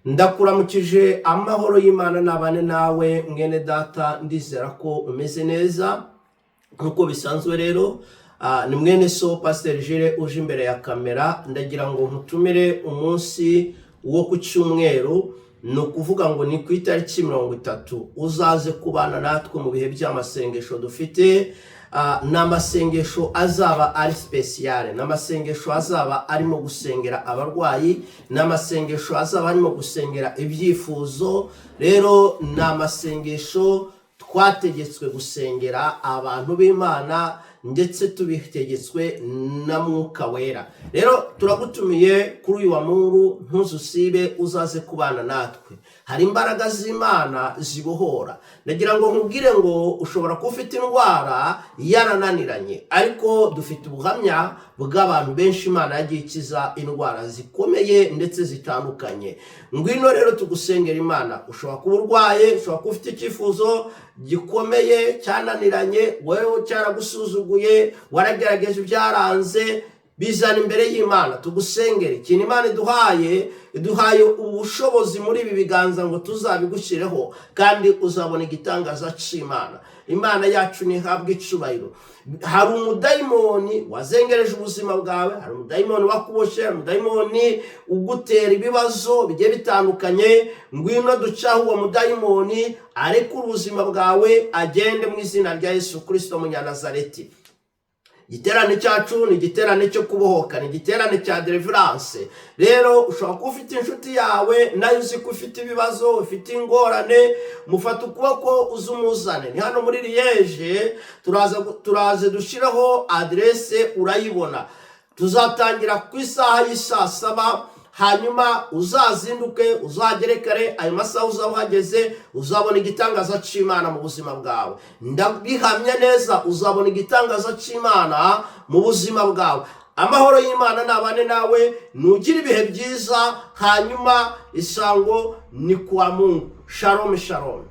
Ndakuramukije, amahoro y'Imana nabane nawe mwene data. Ndizera ko umeze neza nk'uko bisanzwe. Rero ni mwene so Pasiteri Jire uje imbere ya kamera. Ndagira ngo nkutumire umunsi wo ku cyumweru, ni ukuvuga ngo ni ku itariki 30, uzaze kubana natwe mu bihe by'amasengesho dufite. Ni amasengesho azaba ari spéciale, ni amasengesho azaba arimo gusengera abarwayi, ni amasengesho azaba arimo gusengera ibyifuzo. Rero ni amasengesho twategetswe gusengera abantu b'Imana, ndetse tubitegetswe na Mwuka Wera. Rero turagutumiye kuri uyu wa Mungu, ntuzusibe, uzaze kubana natwe. Hari imbaraga z'Imana zibohora. Ndagira ngo nkubwire ngo ushobora kuba ufite indwara yarananiranye, ariko dufite ubuhamya bw'abantu benshi Imana yagiye ikiza indwara zikomeye ndetse zitandukanye. Ngwino rero tugusengera Imana. Ushobora kuba urwaye, ushobora kuba ufite icyifuzo gikomeye cyananiranye, wowe cyaragusuzuguye, waragerageje byaranze, bizana imbere y'Imana tugusengere. Ikintu Imana iduhaye, iduhaye ubushobozi muri ibi biganza ngo tuzabigushyireho, kandi uzabona igitangaza cy'Imana. Imana yacu ntihabwe icubahiro. Hari umudayimoni wazengereje ubuzima bwawe, hari umudayimoni wakuboshye, hari umudayimoni ugutera ibibazo bigiye bitandukanye. Ngwino ducaho uwo mudayimoni, arekure ubuzima bwawe agende mu izina rya Yesu Kirisito Munyanazareti. Igiterane cyacu ni igiterane cyo kubohoka, ni igiterane cya deliverance. Rero ushobora kuba ufite inshuti yawe nayo uzi ko ufite ibibazo, ufite ingorane, mufata ukuboko uze umuzane. Ni hano muri Liège, turaze dushyireho aderese urayibona. Tuzatangira ku isaha y'isaa 7, hanyuma uzazinduke, uzagere kare. Ayo masaha uzaba uhageze, uzabona igitangaza cy'Imana mu buzima bwawe. Ndabihamya neza, uzabona igitangaza cy'Imana mu buzima bwawe. Amahoro y'Imana nabane nawe, nugire ibihe byiza. Hanyuma isango ni kwa Mungu. Shalom, shalom.